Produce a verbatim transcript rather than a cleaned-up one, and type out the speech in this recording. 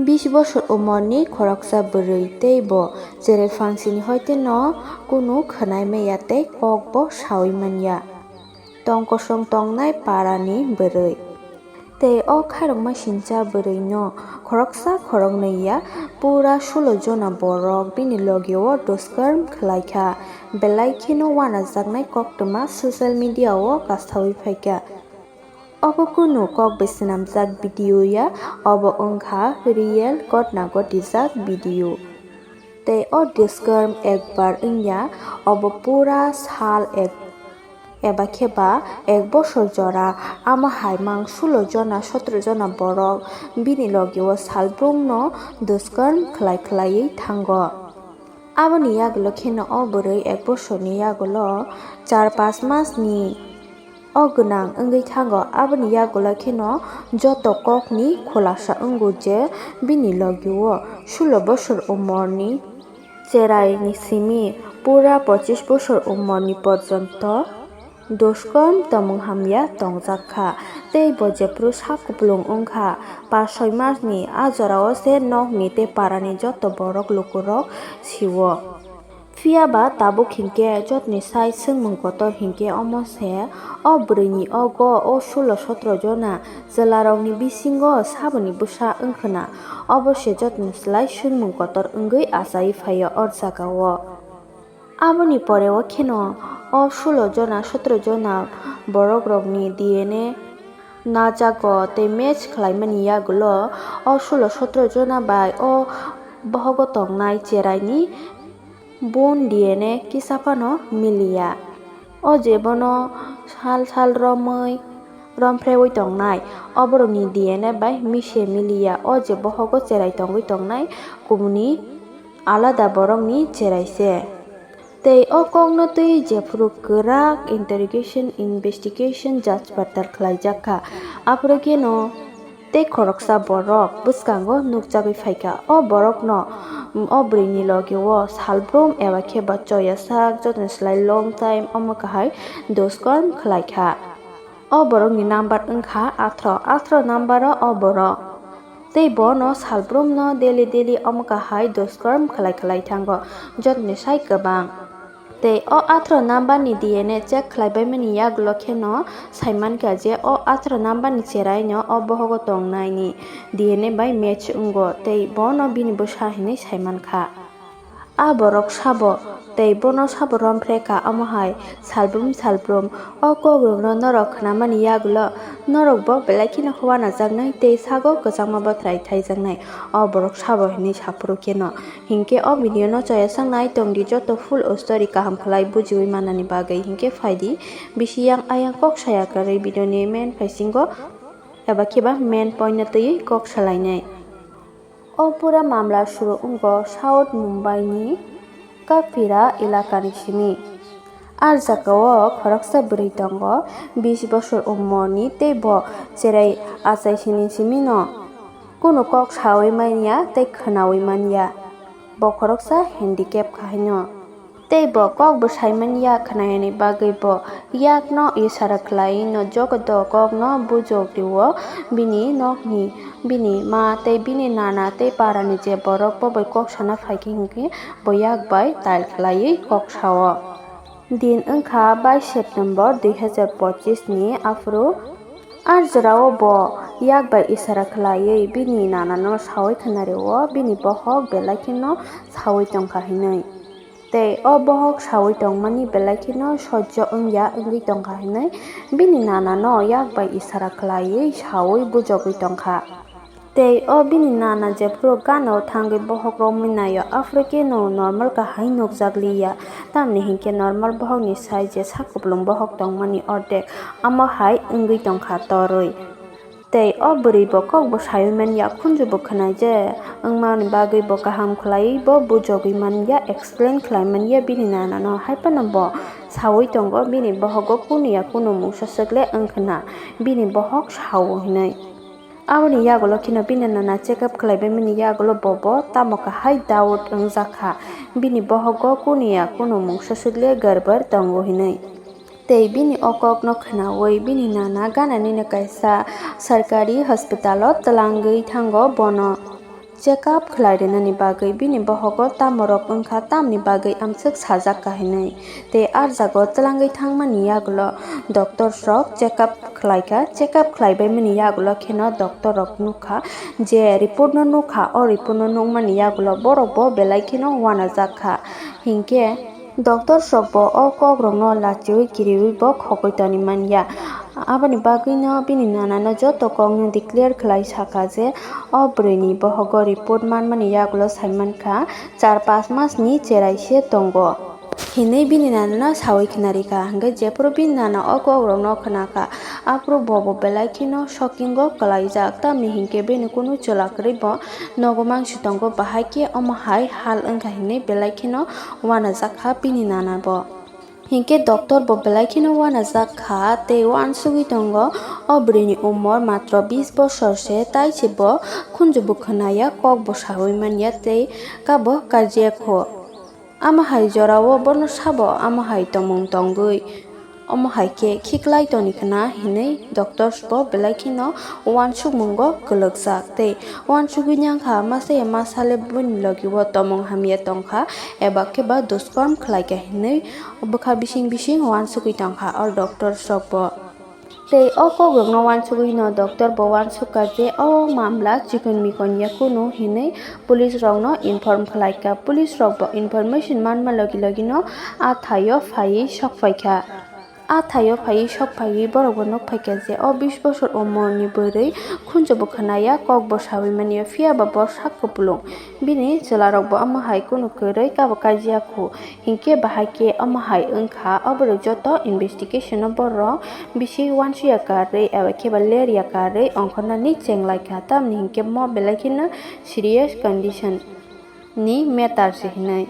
Bis bosor umorni khoroksa bwrwi tei bo cherai phangsini hoiteno kunu khwnai maya tei kokbo saui manya. Tong kosong tongnai parani bwrwi. Tei o khairokma sincha bwrwino khoroksa khoroknwi ya pura sulo jona borok bini logio duskarm khwlaikha. Belai kheno wanajaknai koktwma social media o kasaui phaikha. Obo kunu kok bai swnamjak video ya, obo wngkha real gotna gotijak video. Tei o duskarm ekbar wngya, obo pura sal ek eba khe ba ek bosor jora, amo hai mang sulo jona sotro jona borok bini logio salbrumno duskarm khwlai khwlaiwi thango. Aboni yagulo kheno o bwrwi ek bosorni yagulo char panch masni o gwnang wngwi thango. Aboni yagulo kheno joto kokni khulasa wngo je bini logio sulo bosor umorni cheraini simi pura pochis bosor umorni porjonto duskarm tomung hamya tongjak kha, tei bo jephru sak kupulung wng kha, panch soi masni a jorao se nokni tei parani joto borok lukurok sio. Phiya ba tabuk hinkhe jotoni sai swngmung kotor hinkhe omo se, o bwrwini ogo o sulo sotro jona chwlarokni bisingo saboni bwsa wng khwna, obo se jotoni slai swngmung kotor wngwi achaiwi phaio o jagao. Aboni poreo kheno o sulo jona sotro jona borokrokni D N A najago tei match khlaimani yagulo o sulo sotro jona bai o bohogo tongnai cheraini bun D N A kisa phano miliya. O je bono sal sal romwi romphrewi tongnai, oborokni D N A bai mise miliya. O je bohogo cherai tongwi tongnai, kubuni alada borokni cherai se. Tei o kokno twi jephuru kwrak interrogation, investigation, judge patar khlaijak kha, aphuru kheno tei khoroksa borok bwskango nukjagwi phaikha. O borokno, o bwrwini logio salbrum eba khe ba choya sak jotoni slai long time omo kahai duskarm khlaikha. O borokni number wngkha athro, athro number o o borok. Tei bono salbrumno daily daily omo kahai duskarm khlai khlai thango, jotoni sai kwbang. Tei o athro number ni D N A check khlaibaimani yagulo kheno saimankha je o athro number ni cheraino o bohogo tongnaini D N A bai match wngo tei bono bini bwsa hinwi saimankha. A borok sabo tei bono sabo romphre kha, omo hai salbrum salbrum. O kokrokno norok khnamani yagulo norokbo belai kheno uanajaknai tei sago kwchangma bathrai thaijaknai. O borok sabo hinwi saphuru kheno. Hinkhe o video no choyasak nai tongdi joto full story kaham khlai bujiwi manani bagwi. Hinkhe phaidi bisi yang ayang kok saya kwrwi video ni main phasingo eba khe ba main point no twiwi kok salainai. O pura mamla suru wngkha South Mumbai ni Kapira elaka ni simi. A jagao khoroksa bwrwi tongo, bis bosor umor ni, tei bo cherai achai sini simi no kunu kok saui manya tei khwnaui manya. Bo khoroksa handicap kha hino. Tei bo kok bwsai manya khwnayani bagwi bo yakno isara khlai no jogodo kokno bujok rio. Bini nokni, bini ma tei bini nana tei parani je borok bo bai kok sana phaikhe hinkhe bo yak bai tal khlaiwi kok sao. Din wngkha bais September dui hazar pochis ni, aphuru a jorao bo yak bai isara khlaiwi bini nanano saui khwnario bini bohok belai kheno saui tongkha hinwi. Tei o bohok saui tongmani belai kheno sojjo wngya wngwi tongkha hinwi bini nanano yak bai isara khlaiwi saui bujogwi tongkha. Tei o bini nana jephuru gana-o thangwi bohok romwi naio, aphuru kheno normal kahai nukjak liya, tamni hinkhe normal bohokni sai je sak kupulung bohok tongmani ordek, amo hai wngwi tongkha torwi. Tei o bwrwi bo kok bo saiwi manya, khunju bo khwnai je, wngmani bagwi bo kaham khlaiwi bo bujogwi manya, explain khlai manya bini nanano. Haiphano bo saui tongo, bini bohogo kunu ya kunu mungsa swk le wngkhwna, bini bohok sao hinwi. Aboni yagulo kheno bini nana check up khlaibaimani yagulo bobo tamo kahai doubt wngjak kha, bini bohogo kunu ya kunu mungsa swk le garbar tongo hinwi. Tei bini o kokno khwnaui bini nana gananino kaisa sarkari hospital-o twlangwi thango bono. check up khlai rwnani bagwi bini bohogo tamorok wngkha, tamni bagwi amswk sajak kha hinwi. Tei ah jaga o twlangwi thangmani yagulo doctors rok check up khlaikha. Check up khlaibaimani yagulo kheno doctor rok nukha, je report no nukha, o report no nukmani yagulo borok bo belai kheno uanajak kha. Hinkhe doctors rok bo o kok rokno lachiui kiriui bo khogwi toni manya. Aboni bagwino bini nana no joto kokno declare khlai sakha je o bwrwini bohogo report manmani yagulo saimankha char panch masni cherai se tongo hinwi bini nana no saui khna rikha. Hinkhe jephuru bini nana o kok rokno khnakha, aphuru bo bo belai kheno shocking o kwlaijak, tamni hinkhe bini kunu chwla kwrwi bo nogo mangsi tongo, bahai khe omo hai hal wngkha hinwi belai kheno uanajak kha bini nana bo. Hinkhe doctor bo belai kheno uanajak kha tei uansugwi tongo. O bwrwini umor matro bis bosor se, tai se bo khunju bo khwnaya, kok bo saui manya tei kabo kajia kho. Amo hai jorao bono sabo amo hai tongmung tongwi, omo hai khe khiklai toni khna hinwi doctors bo belai kheno uansukmungo kwlwkjak tei uansugwi nangkha, masa ya masa le bini logi o tongmung hamya tongkha eba khe ba duskarm khlaikha hinwi bwkha bising bising uansugwi tongkha o doctors rok bo. Tei o kokrokno uansugwino doctor bo uansukha je o mamla chikon mikon ya kunu hinwi police rokno inform khlaikha. Police rok bo information manma logi logino a thaio phaiwi sokphaikha. A thaio phaiwi sokphaiwi borok bo nukphaikha je o bis bosor umorni bwrwi khunju bo khwnaya, kok bo saui manya, phiya ba bo sak kupulung. Bini chwlarok bo omo hai kunu kwrwi kabo kajia khu. Hinkhe bahai khe omo hai wngkha, o borok joto investigation o borok bisi uansuya karwi eba khe ba lerya karwi ongkhornani chenglaikha, tamni hinkhe mo belai kheno serious condition ni matter se hinwi.